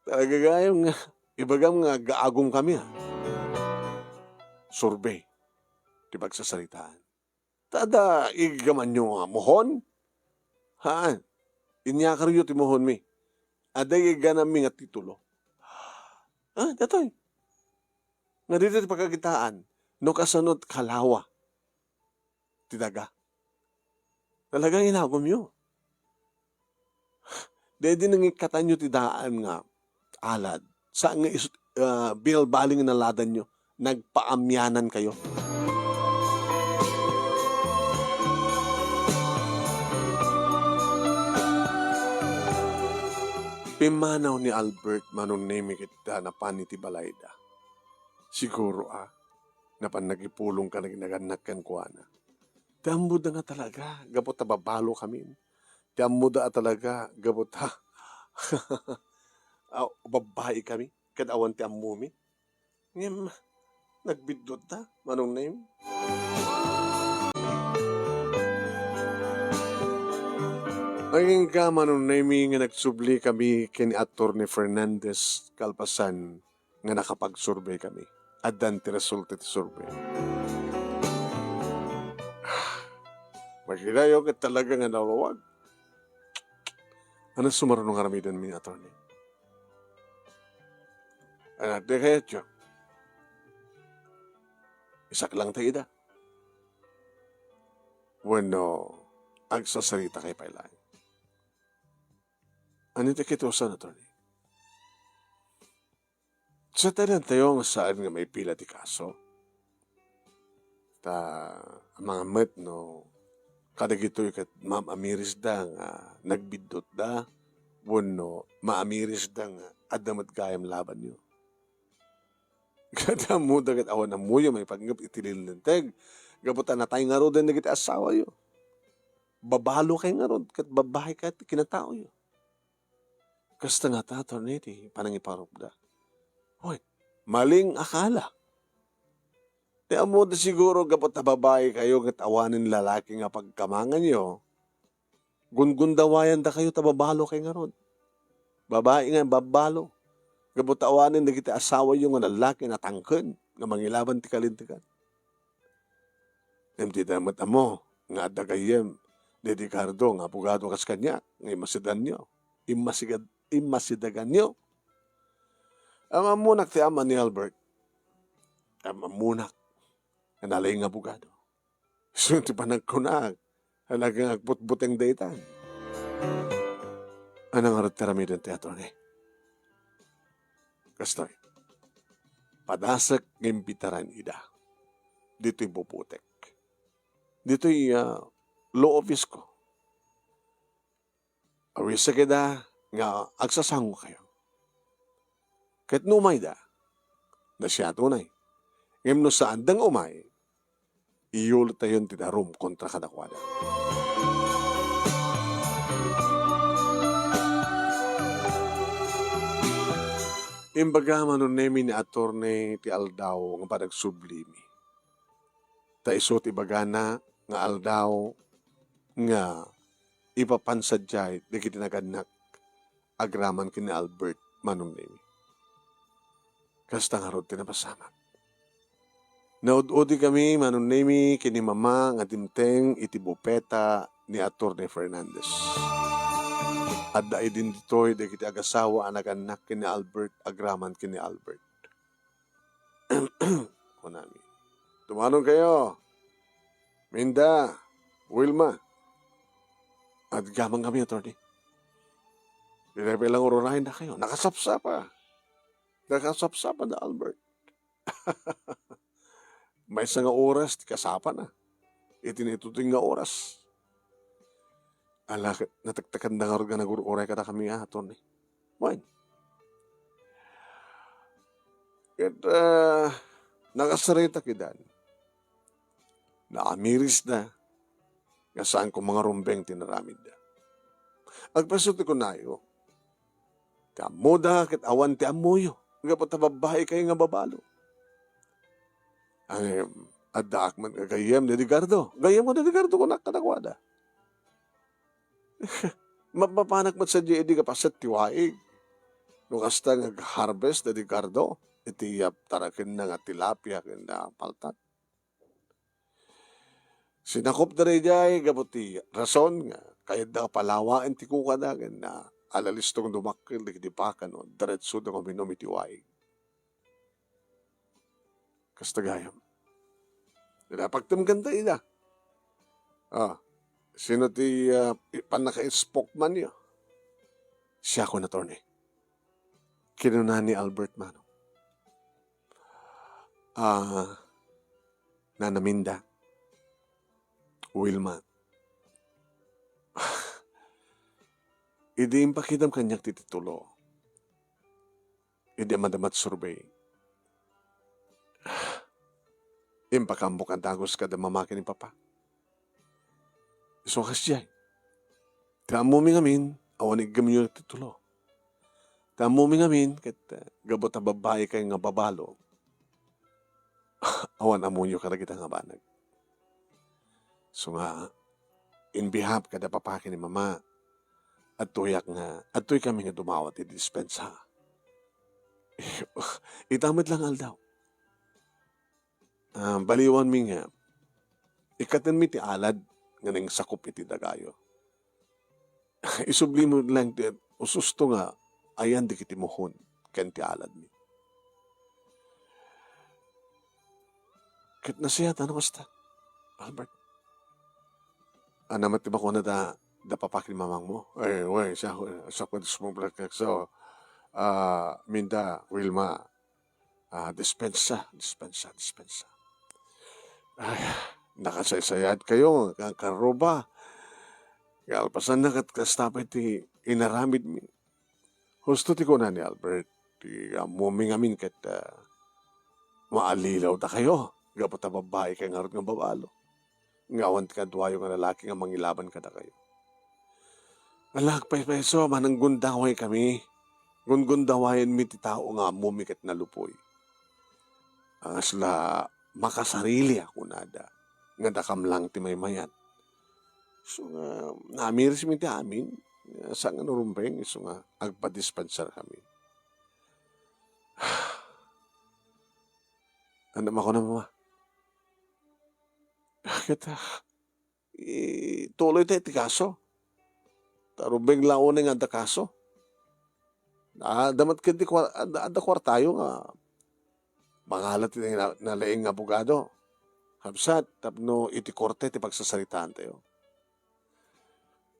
Talaga gayam nga ibagam nga agaagum kami, a. Survey ti pagsasaritaan. Ta adda iggamanyo nga muhon? Haan. Inyakaryo ti muhonmi. Adda igganammi nga titulo. Ah, datoy. Nga ditoy ti pagkakitaan, no kasano ti kalawa ti daga. Talagang inagumyo. Daydi nangikkatanyo ti daan nga alad. Saan nga is-, ah, binalbaliw nga naladanyo. Nagpaamianan kayo. Pimmanaw ni Albert, Manong Nemi, ket napan iti balayda. Siguro, a, napan nagipulong kadagiti nagannak kenkuana. Ti ammoda nga talaga, gapu ta babalo kami. Ti ammoda a talaga, gapu ta, a, babbai kami, ket awan ti ammomi. Ngem, nagbiddutda, Manong Nemi. Agingga, Manong Nemi, nga nagsubli kami ken ni Attorney Fernandez kalpasan nga nakapagsurbey kami. Addan ti resulta ti surbey. Makitayo ket talaga nga nalawag. Ano sumaruno nga aramiden mi, Attorney? Anak, di kayatyo. Isaklang tayo ida. Wenno, agsasarita kay pay laeng. Ano ti kitusan, Attorney? Sa tanan tayo nga saan nga maipila ti kaso. Ta, amangan met no kadagitoy ket maam-amirisda nga nagbiddutda, wenno maamirisda nga adda met gayam labanyo. Ket ammoda ket awan ammoyo maipanggep iti linteg, gapu ta natay ngaruden dagiti asawayo. Babalo kay ngarud, ket babbai kay ti kinataoyo. Kasta ngata, Attorney, ti panangiparupda. Hoy, maling akala. Ti ammoda siguro gapu ta babai kayo ket awanen lalaki nga pagkamanganyo, gunggundawayan dakayo ta babalo kay ngarud. Babai nga babbalo. Gapu ta awanen dagiti asawayo nga nalaki natangken nga mangilaban ti kalintegan. Ngem dida met ammo nga adda gayyem ni Edgardo nga abogado kas kaniak nga immasidegyo. Immasigad-, immasidegyo. Am-ammonak ti ama ni Albert. Am-ammonak nga nalaing nga abogado. Isu ti panagkunak, talaga nga agbutbuteng dayta. Ania ngarud ti aramiden ti attorney? Kastoy, padasek nga imbitaran ida ditoy bubutek. Ditoy, ah, law office ko. Awisek ida nga agsasangokayo. Ket no umayda, nasiatunay. Ngem no saanda nga umay, iyulitayon ti darum kontra kadakuada. Imbaga, Manong Nemi, ni attorney ti aldaw nga panagsublimi. Ta isu ti ibagana nga aldaw nga ipapan sadiay dagiti nagannak agraman ken ni Albert, Manong Nemi. Kasta ngarud ti napasamak. Naud-udikami, Manong Nemi, ken ni Mama nga dimteng iti bupeta ni Attorney Fernandez. Adda idin ditoy dagiti agasawa a nagannak ken ni Albert agraman ken ni Albert. Kunami, "Tumanon kayo, Minda, Wilma." Agyaman kami, attorney. Dida pay lang ururayen dakayo. Nakasapsapa. Nakasapsapa da Albert. Maysa nga oras ti kasapana. Iti naituding nga oras. Ala, natektekan da ngarud nga nagur-uray kadakami, ah, attorney. Wen. Ket, ah, nakasaritak idan. Naamirisda nga saan koma nga rumbeng ti inaramidda. Agpaso ti kunayo, ti ammoda ket awan ti ammoyo, gapu ta babbai kayo nga babalo. Ngem, addaak met nga gayyem ni Edgardo. Gayyemko ni Edgardo, kunak kadakuada. Mapapanak met sadiay idi nga paset ti waig. No kasta nga ag-harvest ni Edgardo, iti, ah, tarakenna nga tilapia ken, ah, paltat. Sinakopda daydiay gapu ti rason nga kayatda nga palawaen ti kukada ken, ah, ala listo nga dumakkel dagiti baka no diretsoda nga uminum iti waig. Kasta gayam. Dida, pagtemganda ida. Ah, sino ti, ah, i-, pannaka-spokesman-yo? Siakon, attorney. Kinuna ni Albert Manong. Ah, Nana Minda, Wilma, idi impakitam kaniak ti titulo, idi madama ti survey, impakaammo a dagus kada mamaki ni Papa. Isu a kasdiay. Ta ammomi ngamin, awan iggemyo ti tulo. Ta ammomi ngamin, ket, eh, gapu ta babbai kayo nga babalo, awan ammoyo kadagita nga banag. So nga, in behalf kada Papa ken ni Mama, adtoyak nga, adtoy kami nga dumawat iti dispensa. Ita met lang aldaw. Ah, baliwanmi nga, ikkatenmi ti alad nga nangsakop iti dagayo. Isublimo lang ti ususto nga ayan dagiti muhon ken ti aladmi. Ket nasayaat, ano kasta, Albert? Ania met ti bakuna da, da Papa ken Mamangmo? Eh, wen, siya, siya ko dismobra ket so, ah, Minda, Wilma, ah, dispensa, dispensa, dispensa. Ay, nakasaysayaat kayo, nga karuba. Kalpasanna ket kasta pay ti inaramidmi. Husto ti kuna ni Albert, ti ammomi ngamin ket, ah, maalilaw dakayo, gapu ta babbai kayo ngarud nga babalo. Nga awan ti kaduayo nga lalaki nga mangilaban kadakayo. Ala, agpaypayso, manang gundaway kami. Gungundawayenmi ti tao nga ammomi ket nalupoy. Kasla makasarili a kunada, nga dakam lang ti maymayat. So nga, namirismi ti amin, nga saan nga narumbeng, isu nga agpadispensa kami. Ania makuna, Mama? Ket, ah, ituloy tayo ti kaso. Ta rumbeng la unay nga adda kaso. Adda met ket ti kuar-, adda, adda kuartayo nga mangala ti na-, nalaing nga abogado. Kabsat, tapno iti korte ti pagsasaritaan tayo.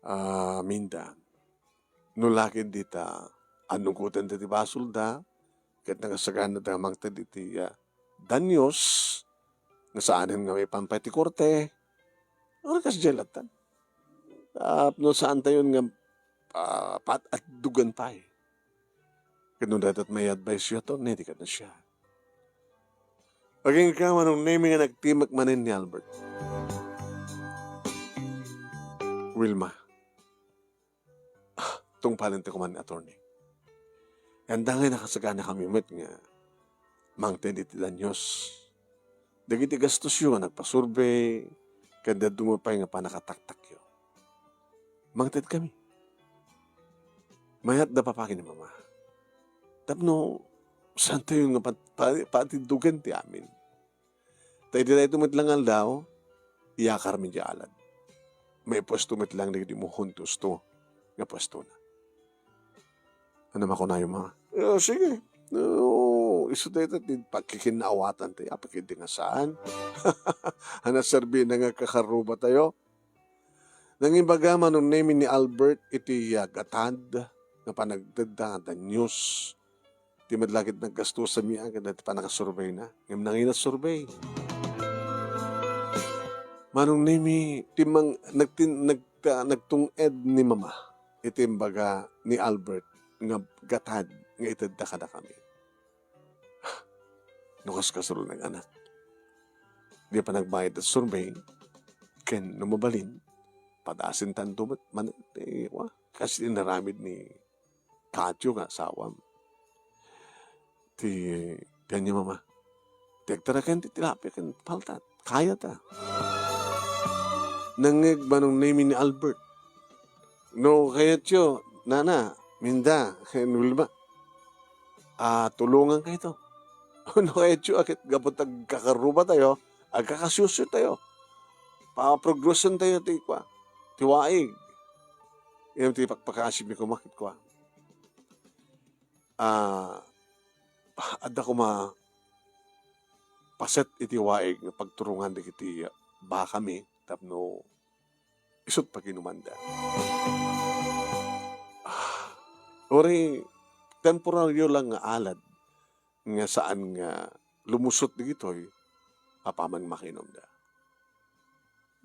Ah, Minda, no la ket dita, anugoten ti basolda, ket nakasagana ta nga mangted iti, ah, danyos, nga saanen nga maipan pay ti korte, awan kas diay lattan. Tapno saan tayon nga, ah, paat-atdugan pay. Ket no dayta ti may advice yo, attorney, di ket na siya. Agingga, Manong Nemy, nga nagtimek manen ni Albert. Wilma, ah, tungpalen ti kuman ni attorney. Anda nga nakasagana kami met nga mangted iti danyos. Dagiti gastos yo nga nagpasurvey, ken dadduma pay nga panakataktak yo. Mangted kami. Mayat da papagi ni mama. Tapno, saan tayo nga pat-, pa-, patiddugan ti amin. Ta iti daytoy met lang aldaw, iyakar mi di alad. Maipuesto met lang dagiti muhon ti usto nga puestona. Ano makunayo, ma? Eh, sige. No, isu dayta ti pagkikinnaawatan tayo. Apay ket di nga saan. Ano serbi na nga kakaruba tayo? Nangibaga Manong Nemy ni Albert iti, ah, gatad nga panagtedda nga danyos. Ti met la ket naggastosan mi aged ti pannakasurbeyna. Ngem nangina surbey. Manong Nemy, ti mang-, nagtin-, nagta-, nagtung-ed ni mama iti imbaga ni Albert nga gatad nga itedda kadakami. No kas kasuro nag-anak. Di pa nagbayad ti surbey, ken no mabalin, padasen tanto met man, eh, wa, kas inaramid ni Katyo nga asawam. Ti, ti ania, mama? Ti agtaraken ti tilapia ken palta. Kayata. Nangngeg Manong Nemy ni Albert. No kayatyo, nana, Minda, ken Wilma, a, tulongan kayto. No kayatyo, a ket gapu ta agkakaruba tayo, agkakasiusyo tayo. Paprogreson tayo ti kua, ti waig. Yan ti pakpakaasip ni koma ket kua. Ah, adda koma paset iti waig nga pagturongan dagiti bakami tapno isut' paginumanda. Ah, uray temporaryo lang nga alad nga saan nga lumusot dagitoy apaman makinumda.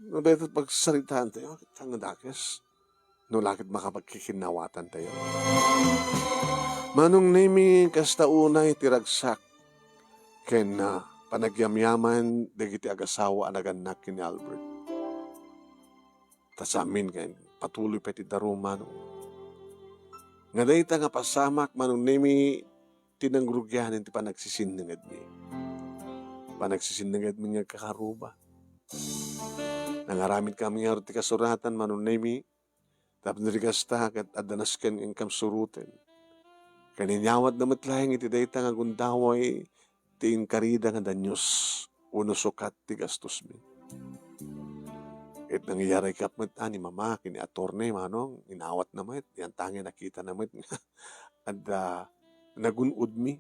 No daytoy pagsaritaan tayo, ket nga dakes, no la ket makapagkikinnaawatan tayo. Manong Nemy, kasta unay ti ragsak ken, ah, panagyamyaman dagiti agasawa a nagannak ken ni Albert. Ta saamin nga patuloy pay ti darum, Manong. Nga dayta nga pasamak, Manong Nemy, ti nangrugianen ti panagsisinnangedmi. Panagsisinnangedmi nga agkakaruba. Nangaramid kami ngarud ti kasuratan, Manong Nemy, tapno di kasta ket adda nasken nga inkam suroten. Ken inyawatda met laeng iti dayta nga gundaway ti inkarida nga danyos wenno sukat ti gastosmi. Ket nangyarayka met a ni mama ken ni attorney, Manong, inawatna met, yan ta nga nakitana met nga adda nagun-odmi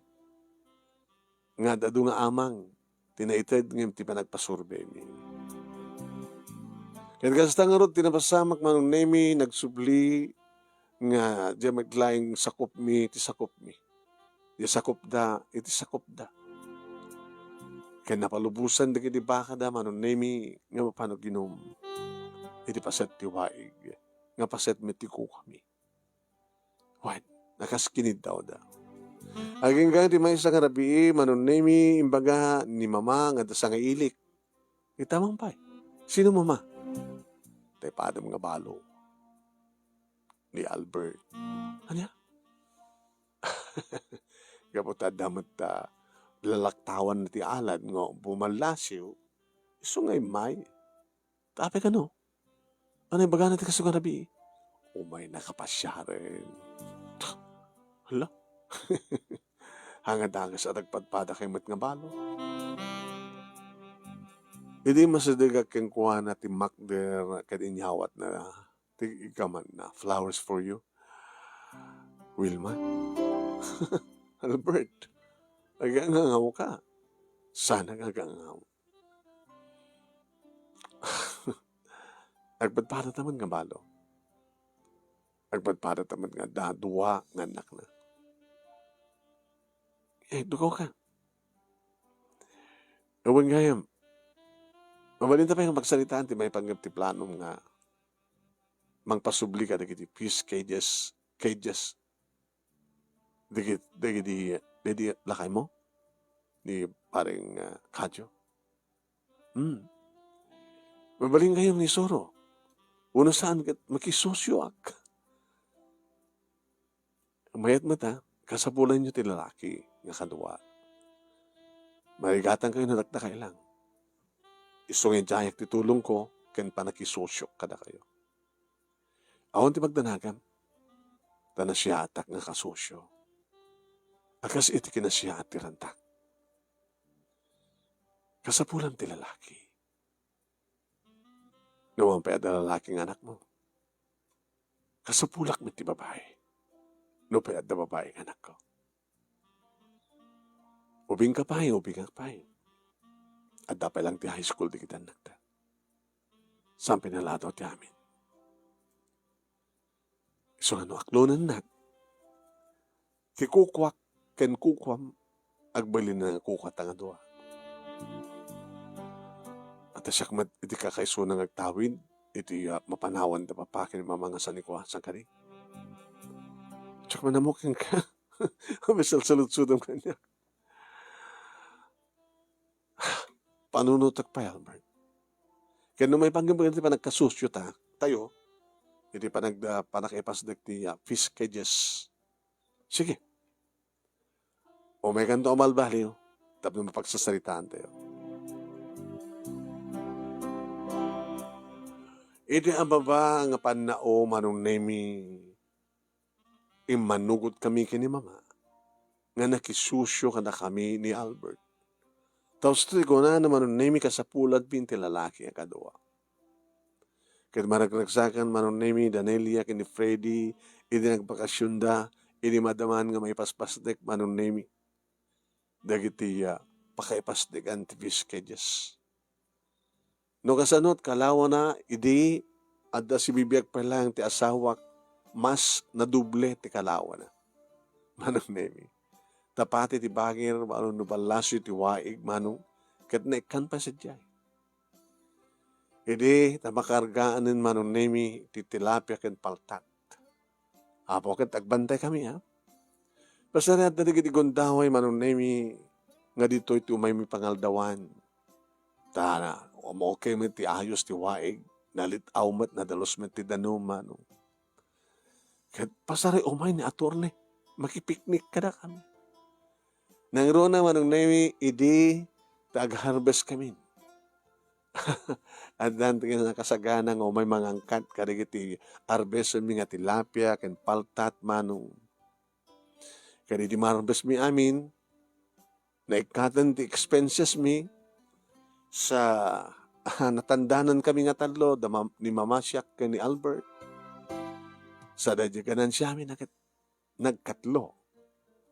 nga ad-adu nga amang ti naited ngem ti panagpasurbeymi. Ket kasta ngarud ti napasamak, Manong Nemy, nagsubli nga diay met laeng sakupmi ti sakupmi. Diay sakupda iti sakupda. Ken napalubosan dagiti bakada, Manong Nemy, nga mapan aginum iti paset ti waig nga paset met ti kukami. Wen, nakas kiniddawda. Agingga ti maysa nga rabii, Manong Nemy, imbaga ni mama nga adda sangailik. Ita man pay. Sino, mama? Tay padam nga balo ni Albert. Ania? Gapu ta adda met, ah, lalaktawan ti alad nga bumallasiw, isu nga immay. Ta apay kano? Ano ibagana ti kasu nga rabii? Umay nakapasiaren. Hala? Hanga dakes a nagpadpada kay met nga balo. Idi masidegak kenkuana ti makder ket inyawatna ti ikamanna, "Flowers for you." "Wilma?" "Albert, agangangaw ka." "Saan nga agangangaw?" Agpadpadataman nga balo. Agpadpadataman nga adda dua nga annakna. Eh, dukaw ka. Awan gayam. Mabalinta pay nga magsaritaan ti maipanggep ti planom nga mangpasubli kadagiti peace cages, cages, dagit-, dagiti, dagiti lakaymo, ni Paring, ah, Kadyo. Hmm. Mabalin gayam nga isuro. Uno saan ket makisosioak. Mayat met, a, kasapulanyo ti lalaki nga kadua. Marigatangkayo no dakdakailan. Isu nga idiayak ti tulongko ken pannakisosiok kadakayo. Awan ti pagdanagam, ta nasiatak nga kasosio. A kas iti kinasiaat ti rantak. Kasapulam ti lalaki. No awan pay adda lalaki nga anakmo, kasapulak met ti babai. No pay adda babai nga anakko. Ubingka pay, ubingak pay. Adda pay lang ti high school dagiti annakta. Saan pay naladaw ti amin. Isu nga no aklonennak, kikukuak ken kukuam, agbalin nga kukuata nga dua. Ta siak met iti kakaisuna nga agtawid iti, ah, mapanawan da papa ken mama nga sanikua, saan kadi? Siak met ammo kenka. Masalsaludsodem kaniak. Panunotek pay, Albert. Ken no maipanggep iti panagkasosio ta, tayo, iti panagda-, pannakaipasdek ti, ah, peace cages. Sige. Umaykanto a malbaliw tapno mapagsasaritaan tayo. Iti ababa nga pannao, Manong Nemi, immanugot kami ken ni Mama nga nakisosio kadakami ni Albert. Ta usto ti kunana, Manong Nemi, kasapulanmi ti lalaki a kadua. Ket maragragsakan, Manong Nemi, da Nelia ken ni Freddy idi nagbakasionda, idi madaman nga maipaspasdek, Manong Nemi, dagiti, ah, pakaipasdekan ti peace cages. No kasano ti kalawana, idi adda sibibiag pay laeng ti asawak, mas nadoble ti kalawana, Manong Nemi. Ta pati ti bagir, Manong, no ballasoy ti waig, Manong, ket naikkan pay sadiay. Idi ta makargaanen, Manong Nemi, ti tilapia ken paltat. Apo, ket agbantay kami, ha? Pasariatda dagiti gundaway, Manong Nemi, nga ditoy ti umaymi pangaldawan. Ta, um, okay met ti ayos ti waig, nalit-aw met, nadalus met ti danum, Manong. Ket pasari umay ni Attorney, makipiknik kadakami. Nangruna, Manong Nemi, idi ta agharvest kami. Addan ti nakasagana nga umay mangangkat kadagiti harvestmi nga tilapia ken paltat, Manong. Ket idi ma-harvestmi amin, naikkaten ti expensesmi sa, ah, natandanankami nga tallo, da mam-, ni Mama, siak, ken ni Albert. Sa daydi ganansiami na ket nagkatlo.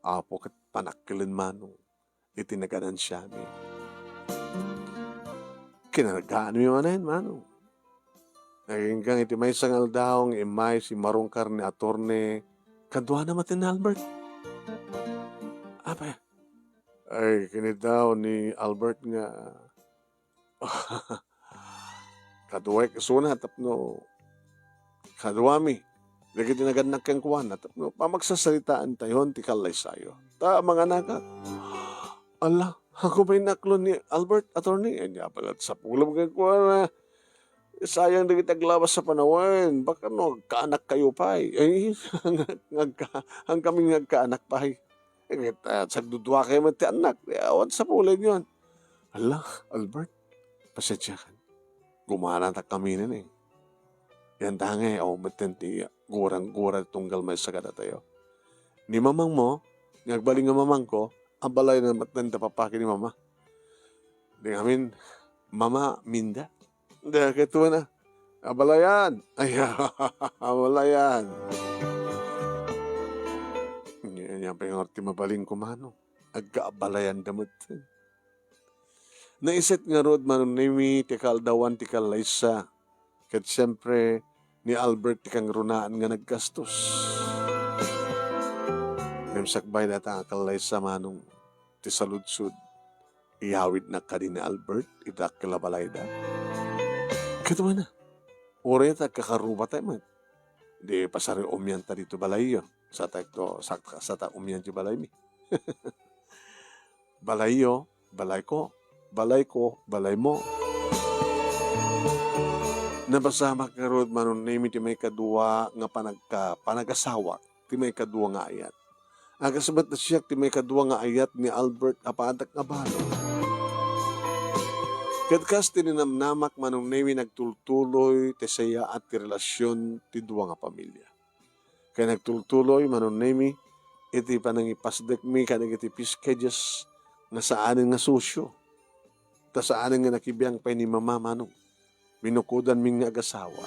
Apo, ket panakkilen, Manong, iti naganansiami. Kinargaanmi manen, Manong. Agingga iti maysa nga aldaw nga immay simmarungkar ni Attorney kaduana met ni Albert. Apay, ay, kiniddaw ni Albert nga kaduaek isuna tapno kaduami dagiti nagannak kenkuana tapno pamagsasaritaentayon ti kallaysayo. Ta manganakak, "Ala, ako pay naklo ni Albert, Attorney?" Ania pay laeng sapulem kenkuana. "Sayang dagiti aglabas a panawen. Baka no agkaanakkayo pay." Ay, nga, nga agka-, ang kami nga agkaanak pay. Eh, ket, ah, sagduduakayo met ti annak. Eh, awan sapulenyon. Ala, Albert, pasensiakan. Gumanatak kami nini. Yan dangay, awan metten ti gurang-gura ti tunggal maysa kadatayo. Ni mamangmo, ni agbalin nga mamangko, abalay na met da papa ken ni mama. Di ngamin, Mama, Minda. Dagitoy na. Abalayan. Ay, abalayan. Ania, ania pay ngarud ti mabalinko, Manong? Agka-abalayan da met. Naiset ngarud, Manong Nemi, ti kaaldawan ti kallaysa. Ket siempre, ni Albert ti kangrunaan nga naggastos. Ngem sakbay dayta nga kallaysa, Manong, ti saludsod, iyawidnak kadi ni Albert iti dakkel a balayda. Ket wen a, uray ta agkakaruba tayo met, di pasariumian ta dito balayyo. Sata to, sak-, sata umian ti balaymi. Balayyo, balayko, balayko, balaymo. Napasamak ngarud, Manong Nemi, ti maikadua nga panagka-, panagasawak, ti maikadua nga ayat. Agasbat na siak ti maikadua nga ayat ni Albert a padak nga balo. Ket kas ti ninamnamak, Manong Nemi, nagtultuloy ti sayaat ti relasyon ti dua nga pamilya. Ket nagtultuloy, Manong Nemi, iti panangipasdekmi kadagiti piskejes nga saanen nga sosyo. Ta saanen nga nakibiang pay ni Mama, Manong. Binukodanmi nga agasawa.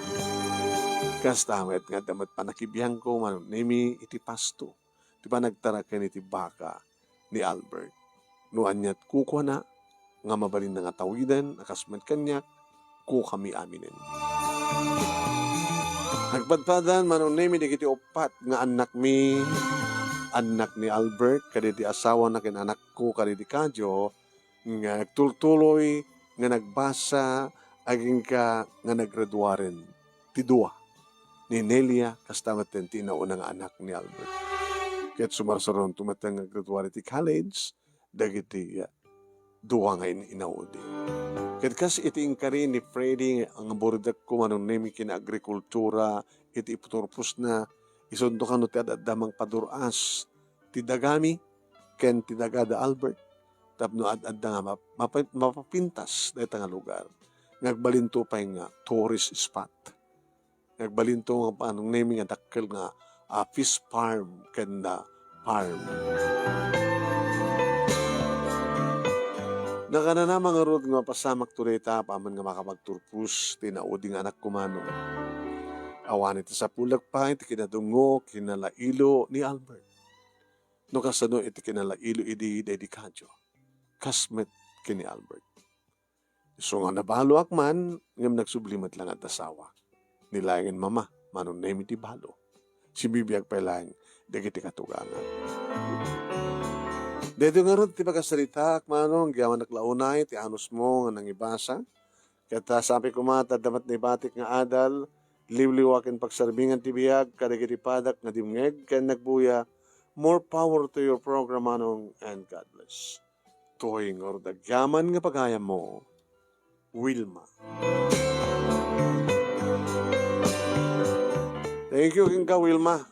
Kasta met nga adda met panakibiangko, Manong Nemi, iti pasto, ti panagtaraken iti baka ni Albert. No aniat kukuana nga mabalinna nga tawiden a kas met kaniak, kukami aminen. Nagpadpadan, Manong Nemi, dagiti uppat nga annakmi, annak ni Albert, kadagiti asawana ken anakko, kadagiti kadio, nga nagtultuloy nga nagbasa agingga nga naggraduaren ti dua, ni Nelia, kasta met ti inauna nga anak ni Albert. Ket sumarsaronto met nga naggraduar iti college dagiti, ah, dua nga in-inaudi. Ket kas iti inkari ni Freddy nga buridekko, Manong Nemi, ken agrikultura iti iputurposna, isunto kano ti ad-adda mangpadur-as ti dagami ken ti daga da Albert tapno ad-adda nga map-, mapa-, mapapintas dayta nga lugar. Nga agbalinto pay nga tourist spot. Nga agbalinto nga, Manong Nemi, nga dakkel nga, ah, fish farm ken, ah, farm. Nakanana ngarud nga mapasamakto dayta apaman nga makapagturpos ti inaudi nga anakko, Manong. Awan iti sapulek pay ti kinadungngo, kinalailo ni Albert. No kasano iti kinalailo idi daydi kadio, kas met ken ni Albert. Isu nga nabaloak man, ngem nagsubli met laeng adda asawa. Ni laengen Mama, Manong Nemi, ti balo. Sibibiag pay laeng dagiti katugangan. Daytoy ngarud ti pakasaritaak, Manong, agyamanak la unay ti anusmo nga nangibasa. Ket, ah, sapay koma ta adda met naibatik nga adal, liwliwa ken pagsarbingan ti biag kadagiti padak nga dimngeg ken nagbuya. More power to your program, Manong, and God bless. Toy ngarud agyaman nga pagayammo, Wilma. Thank you kenka, Wilma.